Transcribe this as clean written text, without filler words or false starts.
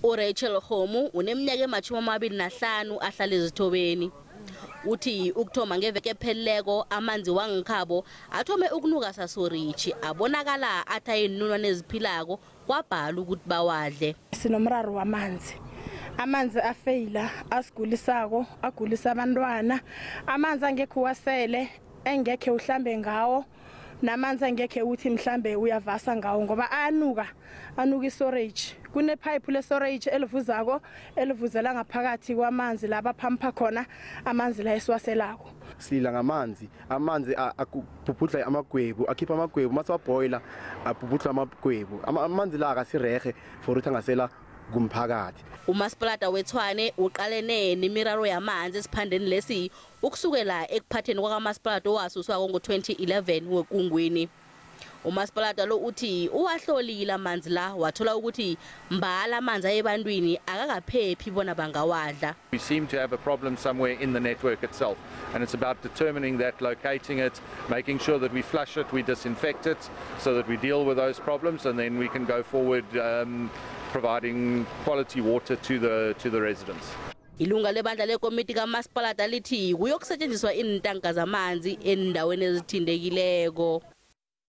URachel Homu uneminyaka ema-25 ahlala ezithobeni. Uthi ukuthoma ngeveke epheleleko amanzi wangikhabo athome ukunuka sasoritjhi, abonakala athi ayinunwane eziphilako, kwabhala ukuthi bawadle. Sinomraro wamanzi. Amanzi afeyila asigulisako, agulisa abantwana. Amanzi angekho wasele, engekhe uhlambe ngawo, namanzi angekhe uthi mhlambe uyavasa ngawo ngoba ayanuka, anuka isorage. Kunephayiphu lesorage elivuzako, elivuzela ngaphakathi kwamanzi la baphampa khona amanzi la esiwaselako. Silila ngamanzi, amanzi abhubhudla amagwebu, akhipha amagwebu, mase wabhoyila abhubhudla amagwebu. Amanzi la akasirehe for ukuthi angasela kumphakathi. Umasipalata weTshwane uqalene nemiraro yamanzi esiphandeni lesi ukusukela ekuphatheni kwakamasipalata owasuswako ngo-2011 wekungwini. Umasipalata lo uthi uwahlolile amanzi la, wathola ukuthi mbala amanzi ayebantwini akakaphephi bona bangawadla. We seem to have a problem somewhere in the network itself, and it's about determining that, locating it, making sure that we flush it, we disinfect it, so that we deal with those problems, and then we can go forward providing quality water to the residents. Ilunga lebandla lekomiti kamasipalata lithi kuyokusetshenziswa iintanka zamanzi endaweni ezithintekileko.